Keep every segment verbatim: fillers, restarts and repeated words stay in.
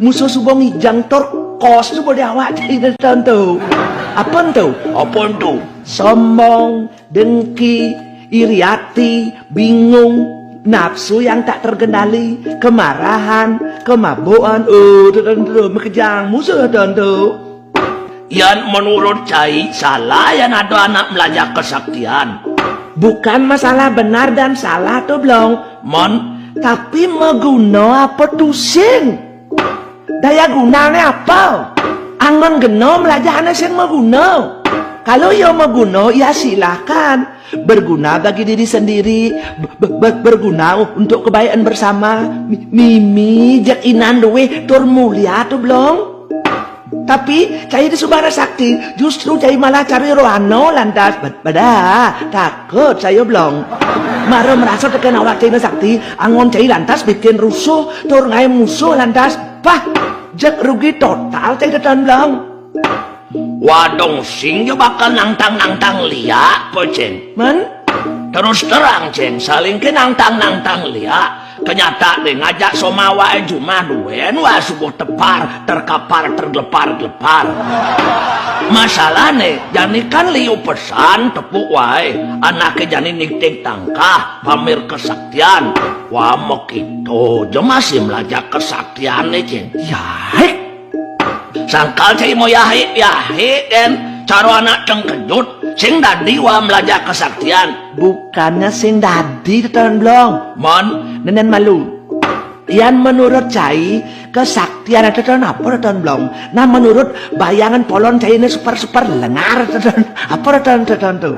Musuh suba ngijeng tur kos suba di awak cai ento. Apa ento? Apa ento? Sombong, dengki, iri ati, bingung, nafsu yang tak terkendali, kemarahan, kemabuan. Oh, ento, ento, makejang musuh ento. Yan menurut cai salah yan ada anak melajah kesaktian. Bukan masalah benar dan salah to, Blong. Mon, tapi maguna apa tusing? Daya gunane apa? Anggon gena melajahane sing maguna. Kalau ya maguna, ya silahkan. Berguna bagi diri sendiri, be- be- berguna untuk kebaikan bersama. Mi- Mimi, jeg inan duwe tur mulia to, Blong. Tapi cai di Subara Sakti justru cai malah cari rohano lantas. Bed- Beda, takut saya, Blong. Mara merasa teken awak cai sakti, anggon cai lantas bikin rusuh, tur ngae musuh lantas. Pah, jeg rugi total cai teton, Blong. Wadong sing yo bakal nangtang-nangtang liak, apa, Cing? Men? Terus terang, Cing, saling ke nangtang-nangtang liak. Kenyataane ngajak soma wae jumah duen, wah, subuh tepar, terkapar, tergelepar-gelepar. Masalahne, jani kan liu pesan tepuk wae, anake jani nitih tangkah, pamer kesaktian. Wah, mokito, je masih melajah kesaktiane, Cing. Yahik. Sangkal cai mau yahik, yahik, kan. Cara anak tengkejut, sing dadi wah melajah kesaktian. Bukannya sing dadi, teton, Blong. Mon? Nenen malu. Yan menurut cai, kesaktian teton apa, teton, Blong? Nah, menurut bayangan polon cai ini super-super lengar, teton. Apa, teton, teton, to?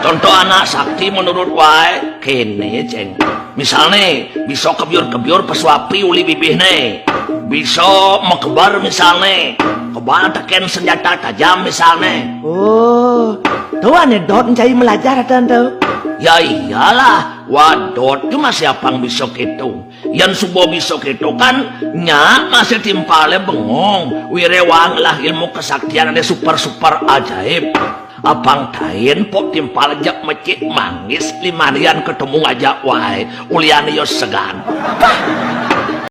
Contoh anak sakti menurut wae, kene, Cing. Misalne, bisa kebyur-kebyur pesuapi uli bibihne. Bisa mekeber misalne, kebal teken senjata tajam misalne. Oh, to anekdot cai melajah, teton, to. Ya iyalah, wadot tu masih apang bisa keto. Yan suba bisa keto kan, nyak masih timpale bengong. Wirewang lah ilmu kesaktian ane super-super ajaib. Apang tain pok timpal jak mecik manggis, limanian ketemu ngajak wae, ulian yo segan. Pah,